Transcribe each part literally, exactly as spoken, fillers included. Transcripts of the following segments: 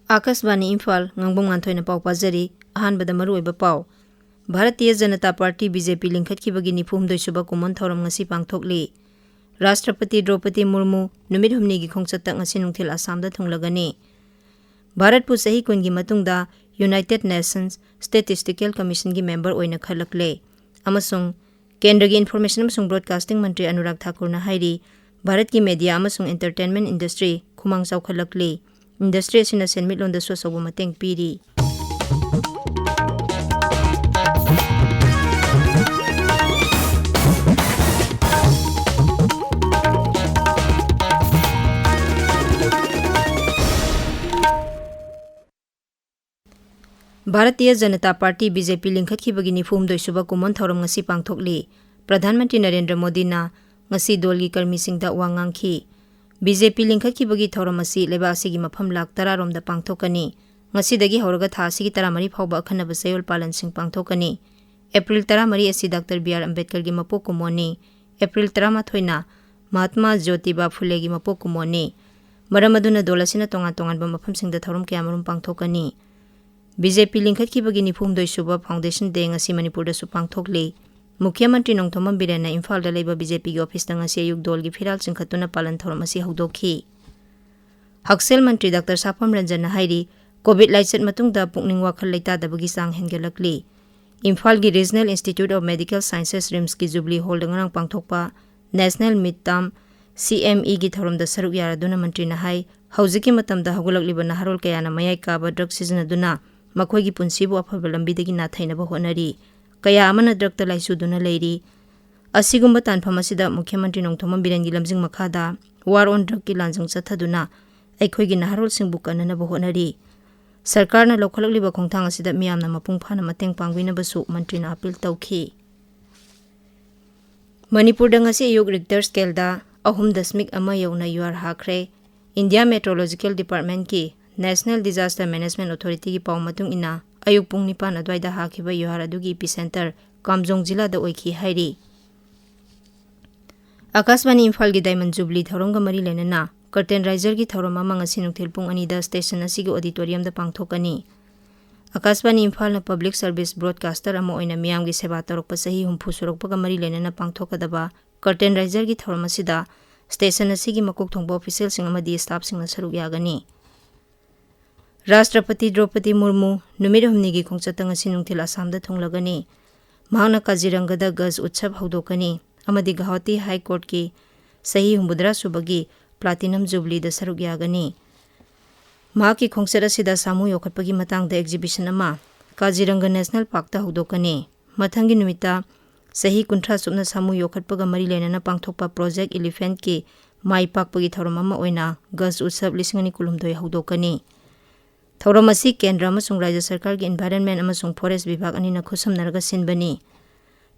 ꯑꯥꯀꯥꯁꯕꯥꯅꯤ ꯏꯝꯐꯥꯜ, ꯉꯥꯡꯕꯝ ꯉꯥꯟꯊꯣꯏꯅ ꯄꯥꯎ ꯄꯥꯖꯔꯤ꯫ ꯑꯍꯥꯟꯕꯗ ꯃꯔꯨꯑꯣꯏꯕ ꯄꯥꯎ꯫ Bharatiya Janata party, B J ꯄꯤ, ꯂꯤꯡꯈꯠꯈꯤꯕꯒꯤ ꯅꯤꯐꯨ ꯍꯨꯝꯗꯣꯏ ꯁꯨꯕ ꯀꯨꯝꯑꯣꯟ ꯊꯧꯔꯝ ꯉꯁꯤ ꯄꯥꯡꯊꯣꯛꯂꯤ꯫ ꯔꯥꯁꯇ꯭ꯔꯄꯇꯤ ꯗ꯭ꯔꯧꯄꯗꯤ ꯃꯨꯔꯃꯨ ꯅꯨꯃꯤꯠ ꯍꯨꯝꯅꯤꯒꯤ ꯈꯣꯡꯆꯠꯇ ꯉꯁꯤ ꯅꯨꯡꯊꯤꯜ ꯑꯁꯥꯝꯗ ꯊꯨꯡꯂꯒꯅꯤ꯫ ꯚꯥꯔꯠꯄꯨ ꯆꯍꯤ ꯀꯨꯟꯒꯤ ꯃꯇꯨꯡꯗ United Nations Statistical Commissionꯒꯤ member ꯑꯣꯏꯅ ꯈꯜꯂꯛꯂꯦ꯫ ꯑꯃꯁꯨꯡ ꯀꯦꯟꯗ꯭ꯔꯒꯤ Information ꯑꯃꯁꯨꯡ Broadcasting ꯃꯟꯇ꯭ꯔꯤ ꯑꯅꯨꯔꯥꯒ ꯊꯥꯀꯨꯔꯅ ꯍꯥꯏꯔꯤ, ꯚꯥꯔꯠꯀꯤ media ꯑꯃꯁꯨꯡ entertainment industry ꯈꯨꯃꯥꯡ ꯆꯥꯎꯈꯠꯂꯛꯂꯤ꯫ Industry ꯑꯁꯤꯅ ꯁꯦꯟꯃꯤꯠꯂꯣꯟꯗꯁꯨ ꯑꯆꯧꯕ ꯃꯇꯦꯡ ꯄꯤꯔꯤ꯫ Bharatiya Janata party, B J ꯄꯤ, ꯂꯤꯡꯈꯠꯈꯤꯕꯒꯤ ꯅꯤꯐꯨ ꯍꯨꯝꯗꯣꯏ ꯁꯨꯕ ꯀꯨꯝꯑꯣꯟ ꯊꯧꯔꯝ ꯉꯁꯤ ꯄꯥꯡꯊꯣꯛꯂꯤ꯫ ꯄ꯭ꯔꯙꯥꯟ ꯃꯟꯇ꯭ꯔꯤ ꯅꯔꯦꯟꯗ꯭ꯔ ꯃꯣꯗꯤꯅ ꯉꯁꯤ ꯗꯣꯜꯒꯤ ꯀꯔꯃꯤꯁꯤꯡꯗ ꯋꯥ ꯉꯥꯡꯈꯤ꯫ ꯕꯤ ꯖꯦ ꯄꯤ ꯂꯤꯡꯈꯠꯈꯤꯕꯒꯤ ꯊꯧꯔꯝ ꯑꯁꯤ ꯂꯩꯕꯥꯛ ꯑꯁꯤꯒꯤ ꯃꯐꯝ ꯂꯥꯈ ꯇꯔꯥ ꯔꯣꯝꯗ ꯄꯥꯡꯊꯣꯛꯀꯅꯤ꯫ ꯉꯁꯤꯗꯒꯤ ꯍꯧꯔꯒ ꯊꯥ ꯑꯁꯤꯒꯤ ꯇꯔꯥꯃꯔꯤ ꯐꯥꯎꯕ ꯑꯈꯟꯅꯕ ꯆꯌꯣꯜ ꯄꯥꯂꯟꯁꯤꯡ ꯄꯥꯡꯊꯣꯛꯀꯅꯤ꯫ ꯑꯦꯄ꯭ꯔꯤꯜ ꯇꯔꯥꯃꯔꯤ ꯑꯁꯤ ꯗꯥꯛꯇꯔ ꯕꯤ ꯑꯥꯔ ꯑꯝꯕꯦꯗꯀꯔꯒꯤ ꯃꯄꯣꯛ ꯀꯨꯝꯑꯣꯟꯅꯤ꯫ ꯑꯦꯄ꯭ꯔꯤꯜ ꯇꯔꯥꯃꯥꯊꯣꯏꯅ ꯃꯍꯥꯠꯃꯥ ꯖ꯭ꯌꯣꯇꯤꯕꯥ ꯐꯨꯂꯦꯒꯤ ꯃꯄꯣꯛ ꯀꯨꯝꯑꯣꯟꯅꯤ꯫ ꯃꯔꯝ ꯑꯗꯨꯅ ꯗꯣꯜ ꯑꯁꯤꯅ ꯇꯣꯉꯥꯟ ꯇꯣꯉꯥꯟꯕ ꯃꯐꯝꯁꯤꯡꯗ ꯊꯧꯔꯝ ꯀꯌꯥꯃꯔꯨꯝ ꯄꯥꯡꯊꯣꯛꯀꯅꯤ꯫ ꯕꯤ ꯖꯦ ꯄꯤ ꯂꯤꯡꯈꯠꯈꯤꯕꯒꯤ ꯅꯤꯐꯨ ꯍꯨꯝꯗꯣꯏ ꯁꯨꯕ Foundation Day ꯉꯁꯤ ꯃꯅꯤꯄꯨꯔꯗꯁꯨ ꯄꯥꯡꯊꯣꯛꯂꯤ꯫ ꯃꯨꯈ꯭ꯌ ꯃꯟꯇ꯭ꯔꯤ ꯅꯣꯡꯊꯣꯝꯕꯝ ꯕꯤꯔꯦꯟꯅ ꯏꯝꯐꯥꯜꯗ ꯂꯩꯕ ꯕꯤ ꯖꯦ ꯄꯤꯒꯤ ꯑꯣꯐꯤꯁꯇ ꯉꯁꯤ ꯑꯌꯨꯛ ꯗꯣꯜꯒꯤ ꯐꯤꯔꯥꯜ ꯆꯤꯡꯈꯠꯇꯨꯅ ꯄꯥꯂꯟ ꯊꯧꯔꯝ ꯑꯁꯤ ꯍꯧꯗꯣꯛꯈꯤ꯫ ꯍꯛꯁꯦꯜ ꯃꯟꯇ꯭ꯔꯤ ꯗꯥꯛꯇꯔ ꯁꯥꯐꯝ ꯔꯟꯖꯟꯅ ꯍꯥꯏꯔꯤ, COVID ꯂꯥꯏꯆꯠ ꯃꯇꯨꯡꯗ ꯄꯨꯛꯅꯤꯡ ꯋꯥꯈꯜ ꯂꯩꯇꯥꯗꯕꯒꯤ ꯆꯥꯡ ꯍꯦꯟꯒꯠꯂꯛꯂꯤ꯫ ꯏꯝꯐꯥꯜꯒꯤ Regional Institute of Medical Sciences, ꯔꯤꯝꯁꯀꯤ ꯖꯨꯕꯂꯤ ꯍꯣꯜꯗ ꯉꯔꯥꯡ ꯄꯥꯡꯊꯣꯛꯄ National Mid Term C M Eꯒꯤ ꯊꯧꯔꯝꯗ ꯁꯔꯨꯛ ꯌꯥꯔꯗꯨꯅ ꯃꯟꯇ꯭ꯔꯤꯅ ꯍꯥꯏ, ꯍꯧꯖꯤꯛꯀꯤ ꯃꯇꯝꯗ ꯍꯧꯒꯠꯂꯛꯂꯤꯕ ꯅꯍꯥꯔꯣꯜ ꯀꯌꯥꯅ ꯃꯌꯥꯏ ꯀꯥꯕ drug ꯁꯤꯖꯤꯟꯅꯗꯨꯅ ꯃꯈꯣꯏꯒꯤ ꯄꯨꯟꯁꯤꯕꯨ ꯑꯐꯕ ꯂꯝꯕꯤꯗꯒꯤ ꯅꯥꯊꯩꯅꯕ ꯍꯣꯠꯅꯔꯤ꯫ ꯀꯌꯥ ꯑꯃꯅ drugꯇ ꯂꯥꯏꯆꯨꯗꯨꯅ ꯂꯩꯔꯤ꯫ ꯑꯁꯤꯒꯨꯝꯕ ꯇꯥꯟꯐꯝ ꯑꯁꯤꯗ ꯃꯨꯈ꯭ꯌ ꯃꯟꯇ꯭ꯔꯤ ꯅꯣꯡꯊꯣꯝꯕꯝ ꯕꯤꯔꯦꯟꯒꯤ ꯂꯝꯖꯤꯡ ꯃꯈꯥꯗ War on Drugꯀꯤ ꯂꯥꯟꯖꯪ ꯆꯠꯊꯗꯨꯅ ꯑꯩꯈꯣꯏꯒꯤ ꯅꯍꯥꯔꯣꯜꯁꯤꯡꯕꯨ ꯀꯟꯅꯅꯕ ꯍꯣꯠꯅꯔꯤ꯫ ꯁꯔꯀꯥꯔꯅ ꯂꯧꯈꯠꯂꯛꯂꯤꯕ ꯈꯣꯡꯊꯥꯡ ꯑꯁꯤꯗ ꯃꯤꯌꯥꯝꯅ ꯃꯄꯨꯡ ꯐꯥꯅ ꯃꯇꯦꯡ ꯄꯥꯡꯕꯤꯅꯕꯁꯨ ꯃꯟꯇ꯭ꯔꯤꯅ appeal ꯇꯧꯈꯤ꯫ ꯃꯅꯤꯄꯨꯔꯗ ꯉꯁꯤ ꯑꯌꯨꯛ Richter scaleꯗ ꯑꯍꯨꯝ ꯗꯁꯃꯤꯛ ꯑꯃ ꯌꯧꯅ ꯌꯨꯍꯥꯔ ꯍꯥꯈ꯭ꯔꯦ꯫ India Meteorological Departmentꯀꯤ National Disaster Management Authorityꯒꯤ ꯄꯥꯎ ꯃꯇꯨꯡ ꯏꯟꯅ, ꯑꯌꯨꯛ ꯄꯨꯡ ꯅꯤꯄꯥꯟ ꯑꯗꯨꯋꯥꯏꯗ ꯍꯥꯈꯤꯕ ꯌꯨꯍꯥꯔ ꯑꯗꯨꯒꯤ epicenter ꯀꯥꯝꯖꯣꯡ ꯖꯤꯂꯥꯗ ꯑꯣꯏꯈꯤ ꯍꯥꯏꯔꯤ꯫ ꯑꯥꯀꯥꯁꯕꯥꯅꯤ ꯏꯝꯐꯥꯜꯒꯤ Diamond Jubilee ꯊꯧꯔꯝꯒ ꯃꯔꯤ ꯂꯩꯅꯅ Curtain Raiser-ꯒꯤ ꯊꯧꯔꯝ ꯑꯃ ꯉꯁꯤ ꯅꯨꯡꯊꯤꯜ ꯄꯨꯡ ꯑꯅꯤꯗ station ꯑꯁꯤꯒꯤ auditorium-ꯗ ꯄꯥꯡꯊꯣꯛꯀꯅꯤ꯫ ꯑꯀꯥꯁꯕꯥꯅꯤ ꯏꯝꯐꯥꯜꯅ public service broadcaster ꯑꯃ ꯑꯣꯏꯅ ꯃꯤꯌꯥꯝꯒꯤ ꯁꯦꯕꯥ ꯇꯧꯔꯛꯄ ꯆꯍꯤ ꯍꯨꯝꯐꯨ ꯁꯨꯔꯛꯄꯒ ꯃꯔꯤ ꯂꯩꯅꯅ ꯄꯥꯡꯊꯣꯛꯀꯗꯕ Curtain Raiser-ꯒꯤ ꯊꯧꯔꯝ ꯑꯁꯤꯗ station ꯑꯁꯤꯒꯤ ꯃꯀꯣꯛ ꯊꯣꯡꯕ official-ꯁꯤꯡ ꯑꯃꯗꯤ staff-ꯁꯤꯡꯅ ꯁꯔꯨꯛ ꯌꯥꯒꯅꯤ꯫ ꯔꯥꯁꯇ꯭ꯔꯄꯇꯤ ꯗ꯭ꯔꯧꯄꯗꯤ ꯃꯨꯔꯃꯨ ꯅꯨꯃꯤꯠ ꯍꯨꯝꯅꯤꯒꯤ ꯈꯣꯡꯆꯠꯇ ꯉꯁꯤ ꯅꯨꯡꯊꯤꯜ ꯑꯁꯥꯝꯗ ꯊꯨꯡꯂꯒꯅꯤ꯫ ꯃꯍꯥꯛꯅ ꯀꯥꯖꯤꯔꯪꯒꯗ ꯒꯖ ꯎꯠꯁꯕ ꯍꯧꯗꯣꯛꯀꯅꯤ ꯑꯃꯗꯤ ꯒꯧꯍꯥꯇꯤ High Court-ꯀꯤ ꯆꯍꯤ ꯍꯨꯝꯐꯨꯇꯔꯥ ꯁꯨꯕꯒꯤ Platinum Jubilee-ꯗ ꯁꯔꯨꯛ ꯌꯥꯒꯅꯤ꯫ ꯃꯍꯥꯛꯀꯤ ꯈꯣꯡꯆꯠ ꯑꯁꯤꯗ ꯁꯥꯃꯨ ꯌꯣꯛꯈꯠꯄꯒꯤ ꯃꯇꯥꯡꯗ exhibition ꯑꯃ ꯀꯥꯖꯤꯔꯪꯒ National Park-ꯇ ꯍꯧꯗꯣꯛꯀꯅꯤ꯫ ꯃꯊꯪꯒꯤ ꯅꯨꯃꯤꯠꯇ ꯆꯍꯤ ꯀꯨꯟꯊ꯭ꯔꯥ ꯁꯨꯞꯅ ꯁꯥꯃꯨ ꯌꯣꯛꯈꯠꯄꯒ ꯃꯔꯤ ꯂꯩꯅꯅ ꯄꯥꯡꯊꯣꯛꯄ Project Elephant-ꯀꯤ ꯃꯥꯏ ꯄꯥꯛꯄꯒꯤ ꯊꯧꯔꯝ ꯑꯃ ꯑꯣꯏꯅ ꯒꯖ ꯎꯠꯁꯕ ꯂꯤꯁꯤꯡ ꯑꯅꯤ ꯀꯨꯟꯍꯨꯝꯗꯣꯏ ꯍꯧꯗꯣꯛꯀꯅꯤ꯫ ꯊꯧꯔꯝ ꯑꯁꯤ ꯀꯦꯟꯗ꯭ꯔ ꯑꯃꯁꯨꯡ ꯔꯥꯖ꯭ꯌ ꯁꯔꯀꯥꯔꯒꯤ Environment ꯑꯃꯁꯨꯡ Forest ꯕꯤꯚꯥꯒ ꯑꯅꯤꯅ ꯈꯨꯠꯁꯝꯅꯔꯒ ꯁꯤꯟꯕꯅꯤ꯫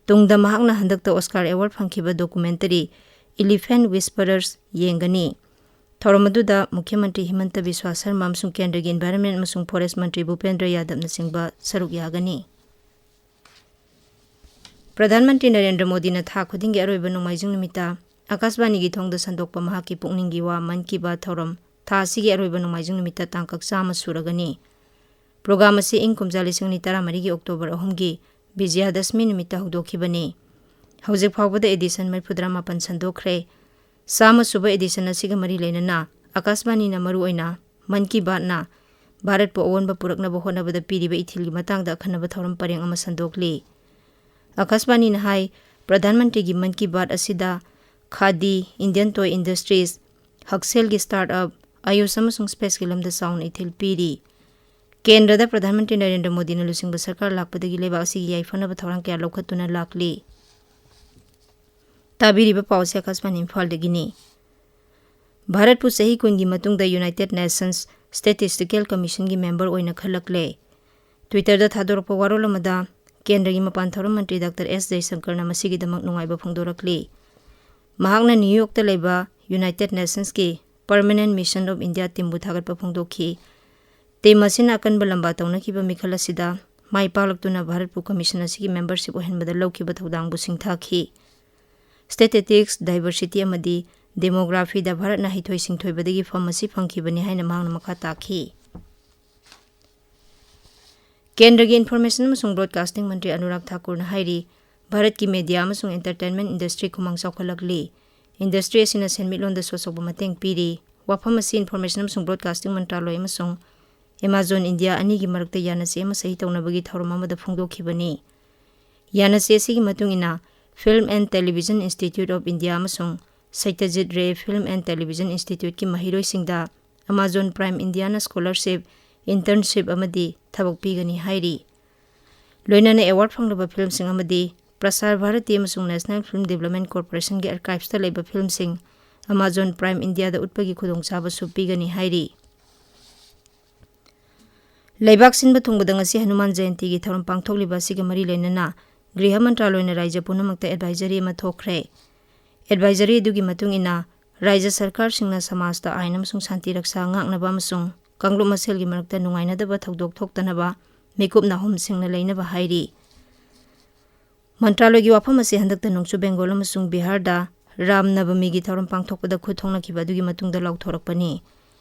ꯇꯨꯡꯗ ꯃꯍꯥꯛꯅ ꯍꯟꯗꯛꯇ Oscar Award ꯐꯪꯈꯤꯕ documentary Elephant Whisperers ꯌꯦꯡꯒꯅꯤ꯫ ꯊꯧꯔꯝ ꯑꯗꯨꯗ ꯃꯨꯈ꯭ꯌ ꯃꯟꯇ꯭ꯔꯤ ꯍꯤꯃꯟꯇ ꯕꯤꯁ꯭ꯋꯥ ꯁꯔꯃ ꯑꯃꯁꯨꯡ ꯀꯦꯟꯗ꯭ꯔꯒꯤ Environment ꯑꯃꯁꯨꯡ Forest ꯃꯟꯇ꯭ꯔꯤ ꯚꯨꯄꯦꯟꯗ꯭ꯔ ꯌꯥꯗꯕꯅꯆꯤꯡꯕ ꯁꯔꯨꯛ ꯌꯥꯒꯅꯤ꯫ ꯄ꯭ꯔꯙꯥꯟ ꯃꯟꯇ꯭ꯔꯤ ꯅꯔꯦꯟꯗ꯭ꯔ ꯃꯣꯗꯤꯅ ꯊꯥ ꯈꯨꯗꯤꯡꯒꯤ ꯑꯔꯣꯏꯕ ꯅꯣꯡꯃꯥꯏꯖꯤꯡ ꯅꯨꯃꯤꯠꯇ ꯑꯀꯥꯁꯕꯥꯅꯤꯒꯤ ꯊꯣꯡꯗ ꯁꯟꯗꯣꯛꯄ ꯃꯍꯥꯛꯀꯤ ꯄꯨꯛꯅꯤꯡꯒꯤ ꯋꯥ ꯃꯟ ꯀꯤ ꯕꯥꯠ ꯊꯧꯔꯝ ꯊꯥ ꯑꯁꯤꯒꯤ ꯑꯔꯣꯏꯕ ꯅꯣꯡꯃꯥꯏꯖꯤꯡ ꯅꯨꯃꯤꯠꯇ ꯇꯥꯡꯀꯛ ꯆꯥꯝꯃ ꯁꯨꯔꯒꯅꯤ꯫ Program ꯑꯁꯤ ꯏꯪ ꯀꯨꯝꯖꯥ ꯂꯤꯁꯤꯡ ꯑꯅꯤ ꯇꯔꯥꯃꯔꯤꯒꯤ October ꯑꯍꯨꯝꯒꯤ ꯕꯤꯖꯌꯗꯁꯃꯤ ꯅꯨꯃꯤꯠꯇ ꯍꯧꯗꯣꯛꯈꯤꯕꯅꯤ꯫ ꯍꯧꯖꯤꯛ ꯐꯥꯎꯕꯗ edition ꯃꯔꯤꯐꯨꯇꯔꯥ ꯃꯥꯄꯟ ꯁꯟꯗꯣꯛꯈ꯭ꯔꯦ꯫ ꯆꯥꯝꯃ ꯁꯨꯕ edition ꯑꯁꯤꯒ ꯃꯔꯤ ꯂꯩꯅꯅ ꯑꯀꯥꯁꯕꯥꯅꯤꯅ ꯃꯔꯨꯑꯣꯏꯅ ꯃꯟ ꯀꯤ ꯕꯥꯠꯅ ꯚꯥꯔꯠꯄꯨ ꯑꯑꯣꯟꯕ ꯄꯨꯔꯛꯅꯕ ꯍꯣꯠꯅꯕꯗ ꯄꯤꯔꯤꯕ ꯏꯊꯤꯜꯒꯤ ꯃꯇꯥꯡꯗ ꯑꯈꯟꯅꯕ ꯊꯧꯔꯝ ꯄꯔꯦꯡ ꯑꯃ ꯁꯟꯗꯣꯛꯂꯤ꯫ ꯑꯀꯥꯁꯕꯥꯅꯤꯅ ꯍꯥꯏ, ꯄ꯭ꯔꯙꯥꯟ ꯃꯟꯇ꯭ꯔꯤꯒꯤ ꯃꯟ ꯀꯤ ꯕꯥꯠ ꯑꯁꯤꯗ ꯈꯥꯗꯤ, Indian toy industries, ꯍꯛꯁꯦꯜꯒꯤ startup, ꯑꯌꯨꯁ ꯑꯃꯁꯨꯡ space-ꯀꯤ ꯂꯝꯗ ꯆꯥꯎꯅ ꯏꯊꯤꯜ ꯄꯤꯔꯤ꯫ ꯀꯦꯟꯗ꯭ꯔꯗ ꯄ꯭ꯔꯙꯥꯟ ꯃꯟꯇ꯭ꯔꯤ ꯅꯔꯦꯟꯗ꯭ꯔ ꯃꯣꯗꯤꯅ ꯂꯨꯆꯤꯡꯕ ꯁꯔꯀꯥꯔ ꯂꯥꯛꯄꯗꯒꯤ ꯂꯩꯕꯥꯛ ꯑꯁꯤꯒꯤ ꯌꯥꯏꯐꯅꯕ ꯊꯧꯔꯥꯡ ꯀꯌꯥ ꯂꯧꯈꯠꯇꯨꯅ ꯂꯥꯛꯂꯤ꯫ ꯇꯥꯕꯤꯔꯤꯕ ꯄꯥꯎ ꯑꯁꯤ ꯑꯀꯥꯁꯕꯥꯅꯤ ꯏꯝꯐꯥꯜꯗꯒꯤꯅꯤ꯫ ꯚꯥꯔꯠꯄꯨ ꯆꯍꯤ ꯀꯨꯟꯒꯤ ꯃꯇꯨꯡꯗ United Nations Statistical Commission-ꯒꯤ member ꯑꯣꯏꯅ ꯈꯜꯂꯛꯂꯦ꯫ Twitter-ꯗ ꯊꯥꯗꯣꯔꯛꯄ ꯋꯥꯔꯣꯜ ꯑꯃꯗ ꯀꯦꯟꯗ꯭ꯔꯒꯤ ꯃꯄꯥꯟ ꯊꯧꯔꯝ ꯃꯟꯇ꯭ꯔꯤ ꯗꯥꯛꯇꯔ ꯑꯦꯁ ꯖꯌꯁꯪꯀꯔꯅ ꯃꯁꯤꯒꯤꯗꯃꯛ ꯅꯨꯡꯉꯥꯏꯕ ꯐꯣꯡꯗꯣꯔꯛꯂꯤ꯫ ꯃꯍꯥꯛꯅ New York-ꯇ ꯂꯩꯕ United Nations-ꯀꯤ Permanent Mission of India team-ꯕꯨ ꯊꯥꯒꯠꯄ ꯐꯣꯡꯗꯣꯛꯈꯤ꯫ Team ꯑꯁꯤꯅ ꯑꯀꯟꯕ ꯂꯝꯕꯥ ꯇꯧꯅꯈꯤꯕ ꯃꯤꯈꯜ ꯑꯁꯤꯗ ꯃꯥꯏ ꯄꯥꯛꯂꯛꯇꯨꯅ ꯚꯥꯔꯠꯄꯨ commission ꯑꯁꯤꯒꯤ membership ꯑꯣꯏꯍꯟꯕꯗ ꯂꯧꯈꯤꯕ ꯊꯧꯗꯥꯡꯕꯨ ꯁꯤꯡꯊꯥꯈꯤ꯫ Statistics, diversity ꯑꯃꯗꯤ ꯗꯦꯃꯣꯒ꯭ꯔꯥꯐꯤꯗ ꯚꯥꯔꯠꯅ ꯍꯩꯊꯣꯏ ꯁꯤꯡꯊꯣꯏꯕꯗꯒꯤ ꯐꯝ ꯑꯁꯤ ꯐꯪꯈꯤꯕꯅꯤ ꯍꯥꯏꯅ ꯃꯍꯥꯛꯅ ꯃꯈꯥ ꯇꯥꯈꯤ꯫ ꯀꯦꯟꯗ꯭ꯔꯒꯤ ꯏꯟꯐꯣꯔꯃꯦꯁꯟ ꯑꯃꯁꯨꯡ ꯕ꯭ꯔꯣꯗꯀꯥꯁꯇꯤꯡ ꯃꯟꯇ꯭ꯔꯤ ꯑꯅꯨꯔꯥꯒ ꯊꯥꯀꯨꯔꯅ ꯍꯥꯏꯔꯤ, ꯚꯥꯔꯠꯀꯤ ꯃꯦꯗꯤꯌꯥ ꯑꯃꯁꯨꯡ ꯑꯦꯟꯇꯔꯇꯦꯟꯃꯦꯟ ꯏꯟꯗꯁꯇ꯭ꯔꯤ ꯈꯨꯃꯥꯡ ꯆꯥꯎꯈꯠꯂꯛꯂꯤ꯫ ꯏꯟꯗꯁꯇ꯭ꯔꯤ ꯑꯁꯤꯅ ꯁꯦꯟꯃꯤꯠꯂꯣꯟꯗꯁꯨ ꯑꯆꯧꯕ ꯃꯇꯦꯡ ꯄꯤꯔꯤ꯫ ꯋꯥꯐꯝ ꯑꯁꯤ ꯏꯟꯐꯣꯔꯃꯦꯁꯟ ꯑꯃꯁꯨꯡ ꯕ꯭ꯔꯣꯗꯀꯥꯁꯇꯤꯡ ꯃꯟꯇ꯭ꯔꯥꯂꯣꯏ ꯑꯃꯁꯨꯡ ꯑꯦꯃꯥꯖꯣꯟ ꯏꯟꯗꯤꯌꯥ ꯑꯅꯤꯒꯤ ꯃꯔꯛꯇ ꯌꯥꯅꯆꯦ ꯑꯃ ꯁꯍꯤ ꯇꯧꯅꯕꯒꯤ ꯊꯧꯔꯝ ꯑꯃꯗ ꯐꯣꯡꯗꯣꯛꯈꯤꯕꯅꯤ꯫ ꯌꯥꯅꯆꯦ ꯑꯁꯤꯒꯤ ꯃꯇꯨꯡ ꯏꯟꯅ, Film and Television Institute of India ꯑꯃꯁꯨꯡ ꯁꯇ꯭ꯌꯖꯤꯠ ꯔꯦ Film and Television Instituteꯀꯤ ꯃꯍꯩꯔꯣꯏꯁꯤꯡꯗ Amazon Prime Indiaꯅ scholarship, internship ꯑꯃꯗꯤ ꯊꯕꯛ ꯄꯤꯒꯅꯤ ꯍꯥꯏꯔꯤ꯫ ꯂꯣꯏꯅꯅ ꯑꯦꯋꯥꯔꯗ ꯐꯪꯂꯕ ꯐꯤꯂꯝꯁꯤꯡ ꯑꯃꯗꯤ ꯄ꯭ꯔꯁꯥꯔ ꯚꯥꯔꯇꯤ ꯑꯃꯁꯨꯡ National Film Development Corporationꯒꯤ archiveꯁꯇ ꯂꯩꯕ ꯐꯤꯂꯝꯁꯤꯡ Amazon Prime Indiaꯗ ꯎꯠꯄꯒꯤ ꯈꯨꯗꯣꯡꯆꯥꯕꯁꯨ ꯄꯤꯒꯅꯤ ꯍꯥꯏꯔꯤ꯫ ꯂꯩꯕꯥꯛ ꯁꯤꯟꯕ ꯊꯨꯡꯕꯗ ꯉꯁꯤ ꯍꯅꯨꯃꯥꯟ ꯖꯌꯟꯇꯤꯒꯤ ꯊꯧꯔꯝ ꯄꯥꯡꯊꯣꯛꯂꯤꯕ ꯑꯁꯤꯒ ꯃꯔꯤ ꯂꯩꯅꯅ ꯒ꯭ꯔꯤꯍ ꯃꯟꯇ꯭ꯔꯥꯂꯣꯏꯅ ꯔꯥꯖ꯭ꯌ ꯄꯨꯝꯅꯃꯛꯇ advisory ꯑꯃ ꯊꯣꯛꯈ꯭ꯔꯦ꯫ Advisory ꯑꯗꯨꯒꯤ ꯃꯇꯨꯡ ꯏꯟꯅ, ꯔꯥꯖ꯭ꯌ ꯁꯔꯀꯥꯔꯁꯤꯡꯅ ꯁꯃꯥꯖꯇ ꯑꯥꯏꯟ ꯑꯃꯁꯨꯡ ꯁꯥꯟꯇꯤ ꯔꯛꯁꯥ ꯉꯥꯛꯅꯕ ꯑꯃꯁꯨꯡ ꯀꯥꯡꯂꯨꯞ ꯃꯁꯦꯜꯒꯤ ꯃꯔꯛꯇ ꯅꯨꯡꯉꯥꯏꯅꯗꯕ ꯊꯧꯗꯣꯛ ꯊꯣꯛꯇꯅꯕ ꯃꯤꯀꯨꯞ ꯅꯥꯍꯨꯝ ꯁꯤꯡꯅ ꯂꯩꯅꯕ ꯍꯥꯏꯔꯤ꯫ ꯃꯟꯇ꯭ꯔꯥꯂꯣꯏꯒꯤ ꯋꯥꯐꯝ ꯑꯁꯤ ꯍꯟꯗꯛꯇ ꯅꯣꯡꯆꯨꯞ ꯕꯦꯡꯒꯣꯜ ꯑꯃꯁꯨꯡ ꯕꯤꯍꯥꯔꯗ ꯔꯥꯝ ꯅꯕꯃꯤꯒꯤ ꯊꯧꯔꯝ ꯄꯥꯡꯊꯣꯛꯄꯗ ꯈꯨꯠ ꯊꯣꯛꯅꯈꯤꯕ ꯑꯗꯨꯒꯤ ꯃꯇꯨꯡꯗ ꯂꯥꯎꯊꯣꯔꯛꯄꯅꯤ꯫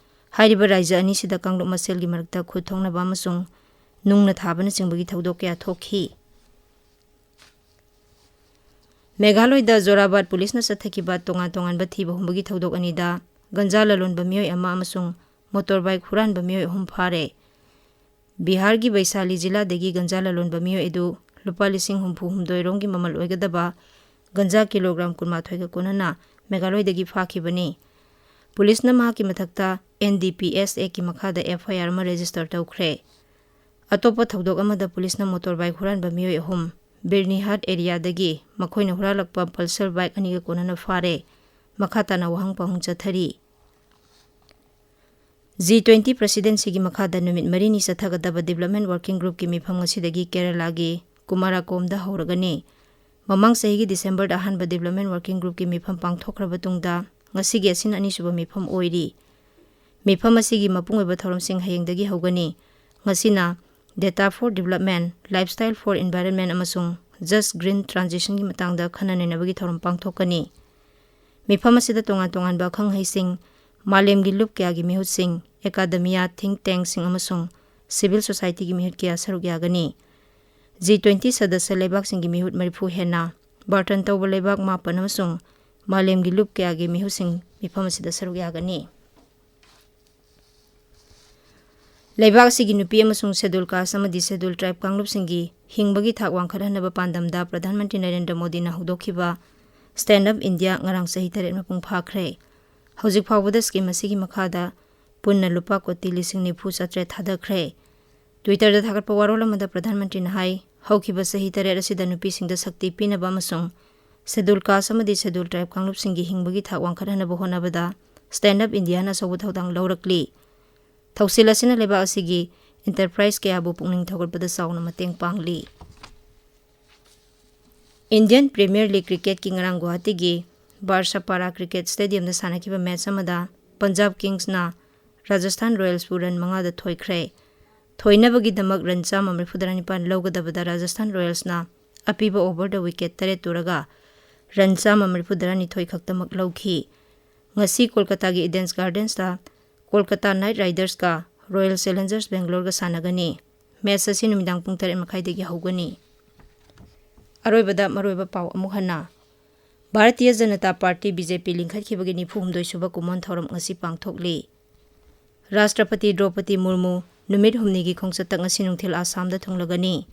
ꯍꯥꯏꯔꯤꯕ ꯔꯥꯖ꯭ꯌ ꯑꯅꯤꯁꯤꯗ ꯀꯥꯡꯂꯨꯞ ꯃꯁꯦꯜꯒꯤ ꯃꯔꯛꯇ ꯈꯨꯠ ꯊꯣꯛꯅꯕ ꯑꯃꯁꯨꯡ ꯅꯨꯡꯅ ꯊꯥꯕꯅꯆꯤꯡꯕꯒꯤ ꯊꯧꯗꯣꯛ ꯀꯌꯥ ꯊꯣꯛꯈꯤ꯫ ꯃꯦꯘꯥꯂꯣꯏꯗ ꯖꯣꯔꯥꯕꯥꯠ ꯄꯨꯂꯤꯁꯅ ꯆꯠꯊꯈꯤꯕ ꯇꯣꯉꯥꯟ ꯇꯣꯉꯥꯟꯕ ꯊꯤꯕ ꯍꯨꯝꯕꯒꯤ ꯊꯧꯗꯣꯛ ꯑꯅꯤꯗ ꯒꯟꯖꯥ ꯂꯂꯣꯟꯕ ꯃꯤꯑꯣꯏ ꯑꯃ ꯑꯃꯁꯨꯡ motorbike ꯍꯨꯔꯥꯟꯕ ꯃꯤꯑꯣꯏ ꯑꯍꯨꯝ ꯐꯥꯔꯦ꯫ ꯕꯤꯍꯥꯔꯒꯤ ꯕꯩꯁꯥꯂꯤ ꯖꯤꯂꯥꯗꯒꯤ ꯒꯟꯖꯥ ꯂꯂꯣꯟꯕ ꯃꯤꯑꯣꯏ ꯑꯗꯨ ꯂꯨꯄꯥ ꯂꯤꯁꯤꯡ ꯍꯨꯝꯐꯨ ꯍꯨꯝꯗꯣꯏ ꯔꯣꯝꯒꯤ ꯃꯃꯜ ꯑꯣꯏꯒꯗꯕ ꯒꯟꯖꯥ ꯀꯤꯂꯣꯒ꯭ꯔꯥꯝ ꯀꯨꯟꯃꯥꯊꯣꯏꯒ ꯀꯣꯟꯅꯅ ꯃꯦꯘꯥꯂꯣꯏꯗꯒꯤ ꯐꯥꯈꯤꯕꯅꯤ꯫ ꯄꯨꯂꯤꯁꯅ ꯃꯍꯥꯛꯀꯤ ꯃꯊꯛꯇ N D P S Actꯀꯤ ꯃꯈꯥꯗ F I R ꯑꯃ register ꯇꯧꯈ꯭ꯔꯦ꯫ ꯑꯇꯣꯞꯄ ꯊꯧꯗꯣꯛ ꯑꯃꯗ ꯄꯨꯂꯤꯁꯅ motorbike ꯍꯨꯔꯥꯟꯕ ꯃꯤꯑꯣꯏ ꯑꯍꯨꯝ ꯕꯤꯔꯅꯤꯍꯥꯠ areaꯗꯒꯤ ꯃꯈꯣꯏꯅ ꯍꯨꯔꯥꯜꯂꯛꯄ Pulsar bike ꯑꯅꯤꯒ ꯀꯣꯟꯅꯅ ꯐꯥꯔꯦ꯫ ꯃꯈꯥ ꯇꯥꯅ ꯋꯥꯍꯪ ꯄꯥꯎꯍꯪ ꯆꯠꯊꯔꯤ꯫ G twenty presidencyꯒꯤ ꯃꯈꯥꯗ ꯅꯨꯃꯤꯠ ꯃꯔꯤꯅꯤ ꯆꯠꯊꯒꯗꯕ Development Working Groupꯀꯤ ꯃꯤꯐꯝ ꯉꯁꯤꯗꯒꯤ ꯀꯦꯔꯂꯥꯒꯤ ꯀꯨꯃꯥꯔꯥꯀꯣꯝꯗ ꯍꯧꯔꯒꯅꯤ꯫ ꯃꯃꯥꯡ ꯆꯍꯤꯒꯤ Decemberꯗ ꯑꯍꯥꯟꯕ Development Working Groupꯀꯤ ꯃꯤꯐꯝ ꯄꯥꯡꯊꯣꯛꯈ꯭ꯔꯕ ꯇꯨꯡꯗ ꯉꯁꯤꯒꯤ ꯑꯁꯤꯅ ꯑꯅꯤꯁꯨꯕ ꯃꯤꯐꯝ ꯑꯣꯏꯔꯤ꯫ ꯃꯤꯐꯝ ꯑꯁꯤꯒꯤ ꯃꯄꯨꯡ ꯑꯣꯏꯕ ꯊꯧꯔꯝꯁꯤꯡ ꯍꯌꯦꯡꯗꯒꯤ ꯍꯧꯒꯅꯤ꯫ ꯉꯁꯤꯅ Data for Development, Lifestyle for Environment ꯑꯃꯁꯨꯡ Just Green Transitionꯒꯤ ꯃꯇꯥꯡꯗ ꯈꯟꯅ ꯅꯩꯅꯕꯒꯤ ꯊꯧꯔꯝ ꯄꯥꯡꯊꯣꯛꯀꯅꯤ꯫ ꯃꯤꯐꯝ ꯑꯁꯤꯗ ꯇꯣꯉꯥꯟ ꯇꯣꯉꯥꯟꯕ ꯑꯈꯪ ꯑꯍꯩꯁꯤꯡ, ꯃꯥꯂꯦꯝꯒꯤ ꯂꯨꯞ ꯀꯌꯥꯒꯤ ꯃꯤꯍꯨꯠꯁꯤꯡ, ꯑꯦꯀꯥꯗꯃꯤꯌꯥ, ꯊꯤꯡꯛ ꯇꯦꯡꯁꯤꯡ ꯑꯃꯁꯨꯡ ꯁꯤꯚꯤꯜ ꯁꯣꯁꯥꯏꯇꯤꯒꯤ ꯃꯤꯍꯨꯠ ꯀꯌꯥ ꯁꯔꯨꯛ ꯌꯥꯒꯅꯤ꯫ ꯖꯤ ꯇ꯭ꯋꯦꯟꯇꯤ ꯁꯗꯁ꯭ꯌ ꯂꯩꯕꯥꯛꯁꯤꯡꯒꯤ ꯃꯤꯍꯨꯠ ꯃꯔꯤꯐꯨ ꯍꯦꯟꯅ, ꯕꯥꯔꯇꯟ ꯇꯧꯕ ꯂꯩꯕꯥꯛ ꯃꯥꯄꯟ ꯑꯃꯁꯨꯡ ꯃꯥꯂꯦꯝꯒꯤ ꯂꯨꯞ ꯀꯌꯥꯒꯤ ꯃꯤꯍꯨꯠꯁꯤꯡ ꯃꯤꯐꯝ ꯑꯁꯤꯗ ꯁꯔꯨꯛ ꯌꯥꯒꯅꯤ꯫ ꯂꯩꯕꯥꯛ ꯑꯁꯤꯒꯤ ꯅꯨꯄꯤ ꯑꯃꯁꯨꯡ ꯁꯦꯗꯨꯜ ꯀꯥꯁ ꯑꯃꯗꯤ ꯁꯦꯗꯨꯜ ꯇ꯭ꯔꯥꯏꯕ ꯀꯥꯡꯂꯨꯞꯁꯤꯡꯒꯤ ꯍꯤꯡꯕꯒꯤ ꯊꯥꯛ ꯋꯥꯡꯈꯠꯍꯟꯅꯕ ꯄꯥꯟꯗꯝꯗ ꯄ꯭ꯔꯙꯥꯟ ꯃꯟꯇ꯭ꯔꯤ ꯅꯔꯦꯟꯗ꯭ꯔ ꯃꯣꯗꯤꯅ ꯍꯧꯗꯣꯛꯈꯤꯕ ꯁ꯭ꯇꯦꯟꯗ ꯑꯞ ꯏꯟꯗꯤꯌꯥ ꯉꯔꯥꯡ ꯆꯍꯤ ꯇꯔꯦꯠ ꯃꯄꯨꯡ ꯐꯥꯈ꯭ꯔꯦ꯫ ꯍꯧꯖꯤꯛ ꯐꯥꯎꯕꯗ ꯁ꯭ꯀꯤꯝ ꯑꯁꯤꯒꯤ ꯃꯈꯥꯗ ꯄꯨꯟꯅ ꯂꯨꯄꯥ ꯀꯣꯇꯤ ꯂꯤꯁꯤꯡ ꯅꯤꯐꯨ ꯆꯥꯇ꯭ꯔꯦꯠ ꯊꯥꯗꯈ꯭ꯔꯦ꯫ ꯇ꯭ꯋꯤꯇꯔꯗ ꯊꯥꯒꯠꯄ ꯋꯥꯔꯣꯜ ꯑꯃꯗ ꯄ꯭ꯔꯙꯥꯟ ꯃꯟꯇ꯭ꯔꯤꯅ ꯍꯥꯏ, ꯍꯧꯈꯤꯕ ꯆꯍꯤ ꯇꯔꯦꯠ ꯑꯁꯤꯗ ꯅꯨꯄꯤꯁꯤꯡꯗ ꯁꯛꯇꯤ ꯄꯤꯅꯕ ꯑꯃꯁꯨꯡ ꯁꯦꯗꯨꯜ ꯀꯥꯁ ꯑꯃꯗꯤ ꯁꯦꯗꯨꯜ ꯇ꯭ꯔꯥꯏꯕ ꯀꯥꯡꯂꯨꯞꯁꯤꯡꯒꯤ ꯍꯤꯡꯕꯒꯤ ꯊꯥꯛ ꯋꯥꯡꯈꯠꯍꯟꯅꯕ ꯍꯣꯠꯅꯕꯗ ꯁ꯭ꯇꯦꯟꯗ ꯑꯞ ꯏꯟꯗꯤꯌꯥꯅ ꯑꯆꯧꯕ ꯊꯧꯗꯥꯡ ꯂꯧꯔꯛꯂꯤ꯫ ꯊꯧꯁꯤꯜ ꯑꯁꯤꯅ ꯂꯩꯕꯥꯛ ꯑꯁꯤꯒꯤ ꯏꯟꯇꯔꯄ꯭ꯔꯥꯏꯖ ꯀꯌꯥꯕꯨ ꯄꯨꯛꯅꯤꯡ ꯊꯧꯒꯠꯄꯗ ꯆꯥꯎꯅ ꯃꯇꯦꯡ ꯄꯥꯡꯂꯤ꯫ ꯏꯟꯗꯤꯌꯟ ꯄ꯭ꯔꯤꯃꯤꯌꯔ ꯂꯤꯒ ꯀ꯭ꯔꯤꯀꯦꯠꯀꯤ ꯉꯔꯥꯡ ꯒꯨꯋꯥꯍꯥꯇꯤꯒꯤ ꯕꯥꯔꯁꯥꯄꯥꯔꯥ ꯀ꯭ꯔꯤꯀꯦꯠ ꯁ꯭ꯇꯦꯗꯤꯌꯝꯗ ꯁꯥꯟꯅꯈꯤꯕ ꯃꯦꯆ ꯑꯃꯗ ꯄꯟꯖꯥꯕ ꯀꯤꯡꯁꯅ ꯔꯥꯖꯁꯊꯥꯟ ꯔꯣꯌꯦꯜꯁꯄꯨ ꯔꯟ ꯃꯉꯥꯗ ꯊꯣꯏꯈ꯭ꯔꯦ꯫ ꯊꯣꯏꯅꯕꯒꯤꯗꯃꯛ ꯔꯟ ꯆꯥꯝꯃ ꯃꯔꯤꯐꯨꯇꯔꯥꯅꯤꯄꯥꯟ ꯂꯧꯒꯗꯕꯗ ꯔꯥꯖꯁꯊꯥꯟ ꯔꯣꯌꯦꯜꯁꯅ ꯑꯄꯤꯕ ꯑꯣꯚꯔꯗ ꯋꯤꯀꯦꯠ ꯇꯔꯦꯠ ꯇꯨꯔꯒ ꯔꯟ ꯆꯥꯝꯃ ꯃꯔꯤꯐꯨꯇꯔꯥꯅꯤꯊꯣꯏ ꯈꯛꯇꯃꯛ ꯂꯧꯈꯤ꯫ ꯉꯁꯤ ꯀꯣꯜꯀꯇꯥꯒꯤ ꯏꯗꯦꯟꯁ ꯒꯥꯔꯗꯦꯟꯁꯇ ꯀꯣꯜꯀꯇꯥ ꯅꯥꯏꯠ ꯔꯥꯏꯗꯔꯁꯀ ꯔꯣꯌꯦꯜ ꯆꯦꯂꯦꯟꯖꯔꯁ ꯕꯦꯡꯒꯂꯣꯔꯒ ꯁꯥꯟꯅꯒꯅꯤ꯫ ꯃꯦꯆ ꯑꯁꯤ ꯅꯨꯃꯤꯗꯥꯡ ꯄꯨꯡ ꯇꯔꯦꯠ ꯃꯈꯥꯏꯗꯒꯤ ꯍꯧꯒꯅꯤ꯫ ꯑꯔꯣꯏꯕꯗ ꯃꯔꯨꯑꯣꯏꯕ ꯄꯥꯎ ꯑꯃꯨꯛ ꯍꯟꯅ꯫ Bharatiya Janata party, B J ꯄꯤ, ꯂꯤꯡꯈꯠꯈꯤꯕꯒꯤ ꯅꯤꯐꯨ ꯍꯨꯝꯗꯣꯏ ꯁꯨꯕ ꯀꯨꯝꯑꯣꯟ ꯊꯧꯔꯝ ꯉꯁꯤ ꯄꯥꯡꯊꯣꯛꯂꯤ꯫ ꯔꯥꯁꯇ꯭ꯔꯄꯇꯤ ꯗ꯭ꯔꯧꯄꯗꯤ ꯃꯨꯔꯃꯨ ꯅꯨꯃꯤꯠ ꯍꯨꯝꯅꯤꯒꯤ ꯈꯣꯡꯆꯠꯇ ꯉꯁꯤ ꯅꯨꯡꯊꯤꯜ ꯑꯁꯥꯝꯗ ꯊꯨꯡꯂꯒꯅꯤ꯫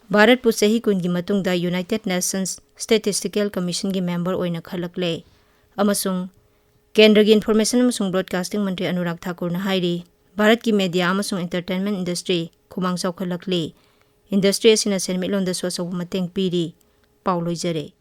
ꯚꯥꯔꯠꯄꯨ ꯆꯍꯤ ꯀꯨꯟꯒꯤ ꯃꯇꯨꯡꯗ ꯌꯨꯅꯥꯏꯇꯦꯗ ꯅꯦꯁꯟꯁ ꯁ꯭ꯇꯦꯇꯤꯁꯇꯤꯀꯦꯜ ꯀꯃꯤꯁꯟꯒꯤ ꯃꯦꯝꯕꯔ ꯑꯣꯏꯅ ꯈꯜꯂꯛꯂꯦ ꯑꯃꯁꯨꯡ ꯀꯦꯟꯗ꯭ꯔꯒꯤ ꯏꯟꯐꯣꯔꯃꯦꯁꯟ ꯑꯃꯁꯨꯡ ꯕ꯭ꯔꯣꯗꯀꯥꯁꯇꯤꯡ ꯃꯟꯇ꯭ꯔꯤ ꯑꯅꯨꯔꯥꯒ ꯊꯥꯀꯨꯔꯅ ꯍꯥꯏꯔꯤ, ꯚꯥꯔꯠꯀꯤ ꯃꯦꯗꯤꯌꯥ ꯑꯃꯁꯨꯡ ꯑꯦꯟꯇꯔꯇꯦꯟꯃꯦꯟ ꯏꯟꯗꯁꯇ꯭ꯔꯤ ꯈꯨꯃꯥꯡ ꯆꯥꯎꯈꯠꯂꯛꯂꯤ꯫ ꯏꯟꯗꯁꯇ꯭ꯔꯤ ꯑꯁꯤꯅ ꯁꯦꯟꯃꯤꯠꯂꯣꯟꯗꯁꯨ ꯑꯆꯧꯕ ꯃꯇꯦꯡ ꯄꯤꯔꯤ꯫ ꯄꯥꯎ ꯂꯣꯏꯖꯔꯦ꯫